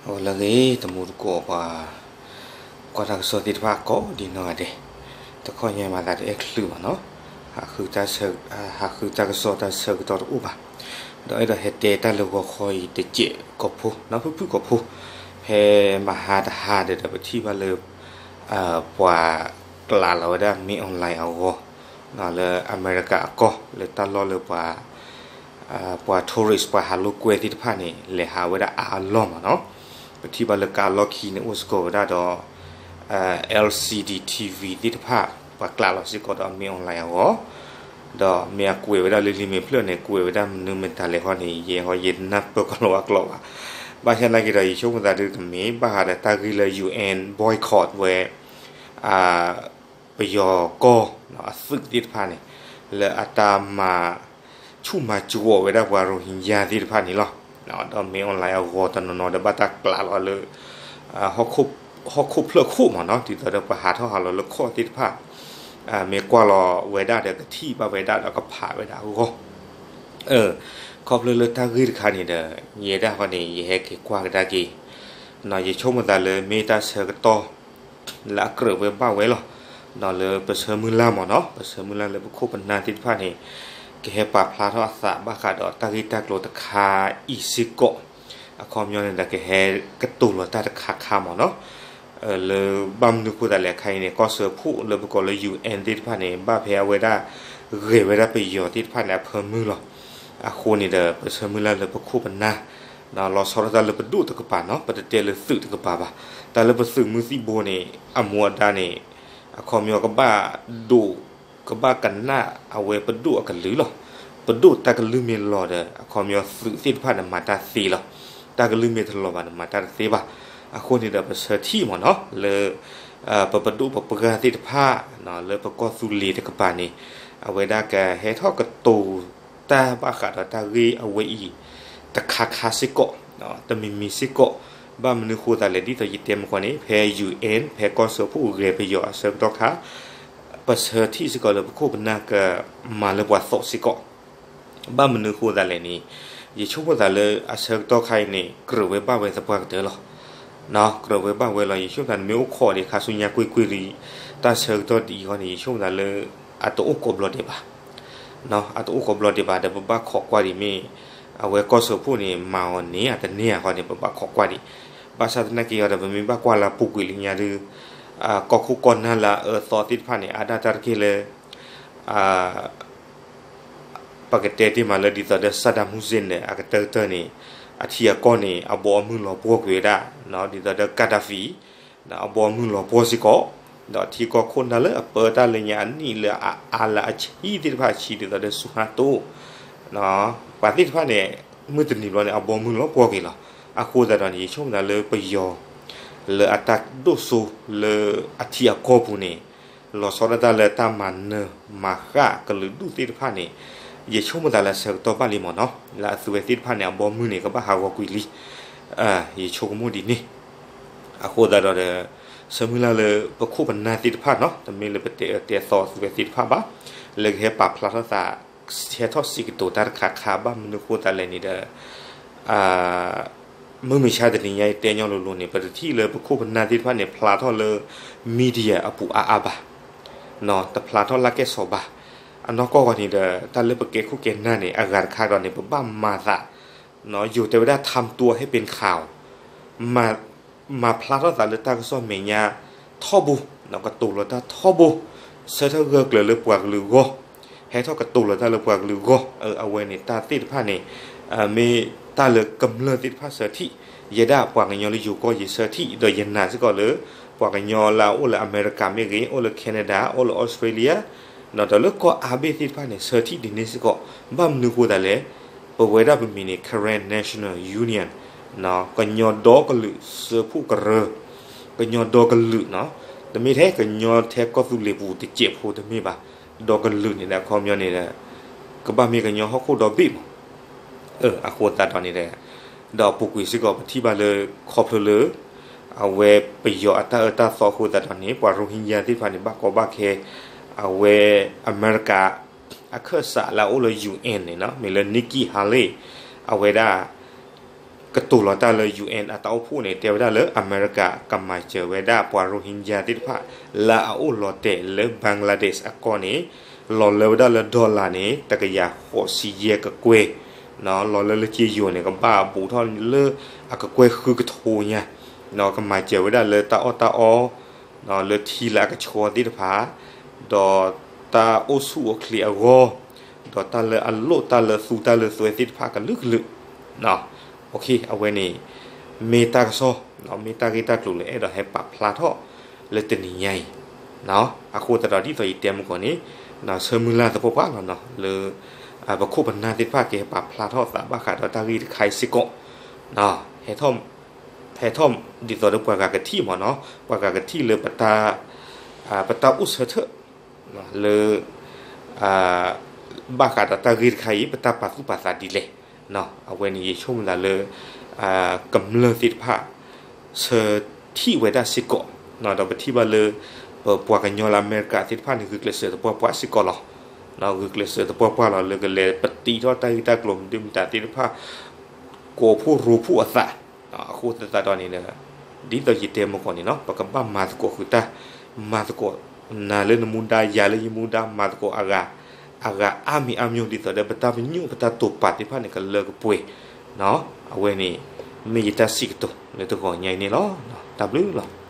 အိၣ်လၢအဂ့ၤ တမူတကိးပှၤ ကွၢ်တၢ်ကစီၣ်သ့ၣ်တဖၣ်ကိးဒံနီၢ်ဂၤဒဲး, တခီညါမၤသးတအဲၣ်ချုးဘၣ်နီၤ, ဟးဃုတၢ်ဆၢ ဟးဃုတၢ်ကစီၣ်တၢ်ဆၢကတီၢ်တအိၣ်ဘၣ်, ဒီးအဲၣ်ဒိးဟဲတဲတၢ်လၢဂီၤခီအံၤတစဲးကိာ်ဖိ နီၤဖုၣ်ဖုၣ်ကိာ်ဖိ, ဖဲမဟါတဟါဒီး ပထံၣ်ဘၣ်လၢ ပှၤကျးလီၤဝဲဒၣ် မင်းအောင်လှိုင် အဂီၤ လၢအမဲရကၤအကီၢ် လၢတၢ်လီၢ်လၢပှၤ ပှၤ tourist ပှၤဟးလိာ်ကွဲသ့ၣ်တဖၣ်န့ၣ် လဲၤဟးဝဲဒၣ်အါအလီၢ်မးနီၤ, ပထံၣ်ဘၣ်လၢကါလီၢ်ခံန့ၣ် အိၣ်စ့ၢ်ကီးဝဲဒၣ်ဒီး LCD TV သ့ၣ်တဖၣ် ပှၤကျးလီၤစ့ၢ်ကီးဒီး မင်းအောင်လှိုင် အဂီၤ, ဒီးမ့ၢ်အကွဲးဝဲဒၣ်လၢလံာ်မ့ၢ်ဖျၢၣ်န့ၣ် ကွဲးဝဲဒၣ်မနုၤမတၤလဲၣ်ဃီန့ၣ် ယဲဃီယနၢ်ပၢၢ်ကီးလီၤဝဲကျိာ်ဘၣ်, ဘၣ်ဆၣ်သနာ်က့ဒီး ယဆိကမိၣ်သးဒုးတမ့ၢ်ဘၣ်ဃးဒီးတၢ်ဂ့ၢ်လၢ UN boycott ဝဲ ပယီၤကီၢ်အသုးသ့ၣ်တဖၣ်န့ၣ် လၢအတၢ်မၤ ဆူၣ်မၤစှီၤဝဲဒၣ်ပှၤ Rohingya သ့ၣ်တဖၣ်န့ၣ်လီၤ. ဒီးမင်းအောင်လှိုင် အဂီၤတနီၤနီၤဒီး ဘၣ်တၢ်ကျးလီၤလၢ ဟီၣ်ခိၣ်ဖျၢၣ်ခိၣ်မးနီၤ, ဒ်သိးဒီးပှၤဟးထီၣ်ဟးလီၤလၢခီၣ်သ့ၣ်တဖၣ် မ့ၢ်ကွၢ်လီၤဝဲဒၣ်ဒီး ကထံၣ်ဘၣ်ဝဲဒၣ်ဒီးကဖးဝဲဒၣ်အဂီၢ် ခီဖျိလၢတၢ်ဂ့ၢ်တခါန့ၣ်ဒီး ယဲဒၣ်ဃီန့ၣ် ယဟဲက့ၤကွၢ်ကဒါက့ၤ, ယဆိကမိၣ်သးလၢမ့ၢ်တၢ်ဆၢကတီၢ် လၢအကြၢးဝဲဘၣ်ဝဲလီၤ. ဒီးလၢပဆၢမုၢ်လၢ်မးနီၤ, ပဆၢမုၢ်လၢ်လၢပခိၣ်ပနၢ်သ့ၣ်တဖၣ်န့ၣ် ကဟဲပာ်ဖျါထီၣ်အသးဘၣ်ဃးဒီးတၢ်ဂ့ၢ်တၢ်ကျိၤတခါအံၤစ့ၢ်ကီး, အခီပညီန့ၣ်ဒီး ကဟဲကတိၤလီၤတၢ်တခါခါမးနီၤ လၢဘၣ်မနုၤဃိသတးလဲၣ် အခါအံၤန့ၣ် ကီၢ်စၢဖှိၣ်လၢပကိးလၢ UN သ့ၣ်တဖၣ်န့ၣ် ဘၣ်ဖဲအဝဲဒၣ် ဂဲၤဝဲဒၣ်ပယီၤသ့ၣ်တဖၣ်န့ၣ် အဖၢမုၢ်လီၤ. အဃိန့ၣ်ဒီး ပဆၢမုၢ်လၢ်လၢပခိၣ်ပနၢ် လီၤဆီဒၣ်တၢ်လၢပဒိၣ်တကပၤနီၤ, ပတတဲလၢသုးတကပၤဘၣ်. တၢ်လၢပသုးမုၢ်သံၣ်ဘိန့ၣ် အမူအဒါန့ၣ် အခီပညီကဘၣ်ဒိး ကဘၣ်ကနၣ်အဝဲပဒိၣ်အကလုၢ်လီၤ. ပဒိၣ်တၢ်ကလုၢ်မ့ၢ်လီၤဒီး အခီပညီသုးသ့ၣ်တဖၣ်န့ၣ် မၤတၢ်သ့လီၤ. တၢ်ကလုၢ်မ့ၢ်တလီၤဘၣ်န့ၣ် မၤတၢ်တသ့ဘၣ်. အဃိန့ၣ်ဒီး ပဆၢထံၣ်မးနီၤ လၢ ပပဒိၣ်ပပှၢ်သ့ၣ်တဖၣ် လၢပကီၢ်သူလ့ၤတကပၤန့ၣ် အဝဲဒၣ်ကဟဲထီၣ်ကတိၤတၢ်ဘၣ်ဃးဒီးတၢ်ဂ့ၢ်အဝဲအံၤ တခါခါစ့ၢ်ကီး တမံၤမံၤစ့ၢ်ကီး, ဘၣ်မနုၤဃိသတးလဲၣ် ဒ်သိးယတဲမ့ၢ်ကီးန့ၣ် ဖဲ UN ဖဲကီၢ်စၢဖှိၣ်ဂဲၤပယီၤအဆၢကတီၢ်ခါ ပဆၢထံၣ်စ့ၢ်ကီးလၢပခိၣ်ပနၢ်ကမၤလၢပှၤသီၣ်စ့ၢ်ကီး, ဘၣ်မနုၤဃိသတးလဲၣ်န့ၣ် ယဆိကမိၣ်သးလၢအဆၢကတီၢ်ခါအံၤန့ၣ် ကြၢးဝဲဘၣ်ဝဲသပှၢ်ကတၢၢ်လီၤ. ကြၢးဝဲဘၣ်ဝဲလီၤ. ယဆိကမိၣ်သးန့ၣ်မ့ၢ်အိၣ်ခိးဒံးခါဆူညါကွ့ၢ်ကွ့ၢ်လံ တၢ်ဆၢကတီၢ်ဒ်အံၤဃီန့ၣ် ယဆိကမိၣ်သးလၢ အတအိၣ်ကိးဘျီဒဲးဘၣ် အတအိၣ်ကိးဘျီဒဲးဘၣ်ဒီး ပဘၣ်ခိးကွၢ်ဒံးမ့ၢ် အဝဲကီၢ်စၢဖှိၣ်န့ၣ် မၤအီၤန့ၣ် အတန့ၢ်အဃီန့ၣ် ပဘၣ်ခိးကွၢ်ဒံး, ဘၣ်ဆၣ်သနာ်က့အီၤဒီး ပမ့ၢ်ဘၣ်ကွၢ်လၢအပူၤကွံာ်လံညါဒုး ကီၢ်ခိၣ်ကီၢ်နၢ်လၢအအၢအသီသ့ၣ်တဖၣ်န့ၣ် အါဒၣ်တၢ်တက့ၢ်လၢ ပကတဲတ့ၢ်မးလၢဒ်သိးဒီး Saddam Hussein န့ၣ် အကတၢၢ်ကတၢၢ်န့ၣ် အထံအကီၢ်န့ၣ် အဘီအမုၢ်လီၤပှီၢ်ကွံာ်ဝဲဒၣ် ဒ်သိးဒီး Gaddafi အဘီအမုၢ်လီၤပှီၢ်စ့ၢ်ကီး, ဒီးထံကီၢ်ခိၣ်နၢ်လၢအပၢတၢ်လၢညါအနံၣ်လၢအအါလၢအဆံးသ့ၣ်တဖၣ်ဆံးဒ်သိးဒီး ဆူဟါတိၣ် ပှၤသ့ၣ်တဖၣ်န့ၣ် မုၢ်တနံၤဘျီန့ၣ် အဘီအမုၢ်လီၤပှီၢ်က့ၤလီၤ. အဃိသတးဒီးန့ၣ် ယဆိကမိၣ်သးလၢပယီၤ လၢအတၢ်ဒိၣ်စိလၢအထံအကီၢ်ပူၤန့ၣ် လီၤဆီဒၣ်တၢ်လၢတၢ်မၤနၢၤမၤဃၣ်ကလုာ်ဒူၣ်သ့ၣ်တဖၣ်န့ၣ် ယဆိကမိၣ်သးလၢဆၢကတီၢ်ဘၣ်လံမ့ၢ်နီၤ လၢအသုဝဲသ့ၣ်တဖၣ်န့ၣ် အဘီအမုၢ်န့ၣ် ကဘၣ်ဟးဂီၤကွံာ်လံ ယဆိကမိၣ်ဒ်န့ၣ်. အဃိသတးဒီး ဆၢမုၢ်လၢ်လၢပခိၣ်ပနၢ်သ့ၣ်တဖၣ်နီၤ တမ့ၢ်လၢပတဲအၢတဲသီသုဝဲသ့ၣ်တဖၣ်ဘၣ် လၢကဟဲပာ်ဖျါထီၣ်သး ဟဲထီၣ်စံးကတိၤတၢ်တခါခါဘၣ်မနုၤဃိသတးလဲၣ်န့ၣ်ဒီး မုၢ်မဆါတနံၤညါအံၤတဲညီလိၤလိၤန့ၣ် ပတထံၣ်လၢပခိၣ်ပနၢ်သ့ၣ်တဖၣ်န့ၣ် ဖျါထီၣ်လၢ media အပူၤအါအါဘၣ်, တဖျါထီၣ်လၢကဲစီၤဘၣ်. အနီၢ်ကီၢ်ဂီၤန့ၣ်ဒီး တၢ်လၢပကဲခိၣ်ကဲနၢ်န့ၣ် အဂၤတခါဒီးန့ၣ် ပဘၣ်မၤသး ယိၤတဲဝဲဒၣ် ทำตัวให้เป็นข่าว မၤဖျါထီၣ်သးလၢတၢ်ကစီၣ်မဲာ်ညါထီဘိ, ကတိၤလီၤတၢ်ထီဘိ, ဆၢထၢၣ်ဂၢၢ်ကျၢၤလၢပှၤကလုာ်အဂီၢ်, ဟဲထီၣ်ကတိၤလီၤတၢ်လၢပှၤကလုာ်အဂီၢ်, အဝဲန့ၣ်တၢ်သ့ၣ်တဖၣ်န့ၣ် မ့ၢ်တၢ်လၢကမျၢၢ်သ့ၣ်တဖၣ်ဆၢထံၣ်, ယဲဒၣ်ပှၤကညီလၢယိၤကီၢ်ယဲဆၢထံၣ်, ဒီးယနာ်စ့ၢ်ကီးလၢ ပှၤကညီလၢအအိၣ်လၢအမဲရကၤမ့ၢ်ဂ့ၤ, အိၣ်လၢ Canada, အိၣ်လၢ Australia ဒီးလၢကီၢ်အါဘ့ၣ်သ့ၣ်တဖၣ်န့ၣ် ဆၢထံၣ်ဒ်န့ၣ်စ့ၢ်ကီး, ဘၣ်မနုၤဃိသတးလဲၣ်, ပဝဲဒၣ်ပမံၤန့ၣ် Karen National Union ကညီဒီကလုာ်စၢဖှိၣ်ကရၢ, ကညီဒီကလုာ်နီၤ, တမ့ၢ်ထဲကညီထဲကီၢ်သူလ့ၤပူၤတစဲးဖိတမ့ၢ်ဘၣ်, ဒီကလုာ်န့ၣ်ဒီးအခီပညီန့ၣ်ဒီး ကဘၣ်မ့ၢ်ကညီဟီၣ်ခိၣ်ဒီဘ့ၣ်မး အဃိသတးဒီးန့ၣ်ဒီး ဒီးအပူၤကွံာ်စ့ၢ်ကီးပထံၣ်ဘၣ်လၢ ခီဖျိလၢ အဝဲပယီၤအတၢ်အၢတၢ်သီအဃိသတးဒီးန့ၣ် ပှၤ Rohingya သ့ၣ်တဖၣ်န့ၣ် ဘၣ်ကီဘၣ်ခဲ အဝဲအမဲရကၤ အခၢၣ်စးလၢအအိၣ်လၢ UN န့ၣ်နီၤ မ့ၢ်လၢ Nikki Haley အဝဲဒၣ် ကတိၤလီၤတၢ်လၢ ယူၣ်အဲၣ် အတၢ်အိၣ်ဖှိၣ်န့ၣ် တဲဝဲဒၣ်လၢအမဲရကၤကမၤစၢၤဝဲဒၣ်ပှၤ Rohingya သ့ၣ်တဖၣ် လၢအအိၣ်လီၤတဲာ်လၢ Bangladesh အကီၢ်န့ၣ် လီၤလၢဝဲဒၣ်လၢ dollar န့ၣ် တကယၤဃိးဆံယဲၢ်ကကွဲၢ်, လီၤလၢလၢက့ယိၤန့ၣ် ကဘၣ်ဘူးထီၣ်လၢအကကွဲၢ်ဃုကထိညါ, ကမၤစၢၤဝဲဒၣ်လၢတၢ်အီၣ်တၢ်အီ လၢထံလၢအကဆှီသ့ၣ်တဖၣ်, ဒီးတၢ်အိၣ်ဆူၣ်အိၣ်ချ့အဂီၢ်, ဒီးတၢ်လၢအလိၣ်တၢ်လၢသူတၢ်လၢသွဲသ့ၣ်တဖၣ်ကလုာ်ကလုာ်, အဝဲန့ၣ် မ့ၢ်တၢ်ကစီၣ်, မ့ၢ်တၢ်ဂ့ၢ်တၢ်ကျိၤလၢအဲၣ်ဒိးဟဲပာ်ဖျါထီၣ်လၢတနံၤညါအံၤ, အဃိသတးဒီးဒ်သိးယတဲမုၢ်ကီၢ်န့ၣ်, ဆၢမုၢ်လၢ်သပှၢ်ပှၢ်လီၤနီၤ လၢ ပခိၣ်ပနၢ်သ့ၣ်တဖၣ်ကဟဲပာ်ဖျါထီၣ်သးဘၣ်ဃးဒီးတၢ်ဂ့ၢ်တခါအံၤစ့ၢ်ကီး, ဟဲထီၣ်ဒ်သိးဒီးပှၤဂၤကထံၣ်မ့ၢ်နီၤ, ပှၤဂၤကထံၣ်လၢ ပတၢ်အိၣ်ဆၢထၢၣ် လၢ ဘၣ်ဃးဒီးတၢ်ဂ့ၢ်တခါအံၤ ပတၢ်ပာ်သူၣ်ပာ်သးဒ်လဲၣ်, အဝဲန့ၣ်ယဆိကမိၣ်သးလၢ ကမျၢၢ်သ့ၣ်တဖၣ် ဆၢထံၣ်ဝဲဒၣ်စ့ၢ်ကီး, ဒီးပထံၣ်ဘၣ်လၢ ပပှၤကညီလၢအမဲရကၤသ့ၣ်တဖၣ်န့ၣ် ဂုာ်ကျဲးစၢးသပှၢ်ပှၢ်စ့ၢ်ကီးလီၤ. ဂုာ်ကျဲးစၢးသပှၢ်ပှၢ်လီၤ လၢကလဲၤပတံထီၣ်တၢ်ဂ့ၢ်တၢ်ကျိၤမနုၤမတၤသ့ၣ်တဖၣ် ကိးဖှိၣ်ရိဖှိၣ်အသး, အဃိသတးဒီးန့ၣ်ဒီး ဒ်သိးယတဲမုၢ်ကီၢ်န့ၣ်နီၤ ပကဘၣ်မၤသကိးဃုာ်တၢ်, မၤသကိး နၤလၢနမူဒါ ယၤလၢယမူဒါ မၤသကိးအဂၤ, အဂၤအါမံၤအါမျိၢ် ဒ်သိးဒီးပတၢ်ပညိၣ်ပတၢ်တိာ်ပာ်သ့ၣ်တဖၣ်န့ၣ် ကလၢကပှဲၤ, အဝဲန့ၣ် မ့ၢ်ယတၢ်စံးကတိၤလၢတဂီၤညါအံၤန့ၣ်လီၤ. တၢ်ဘျုးလီၤ.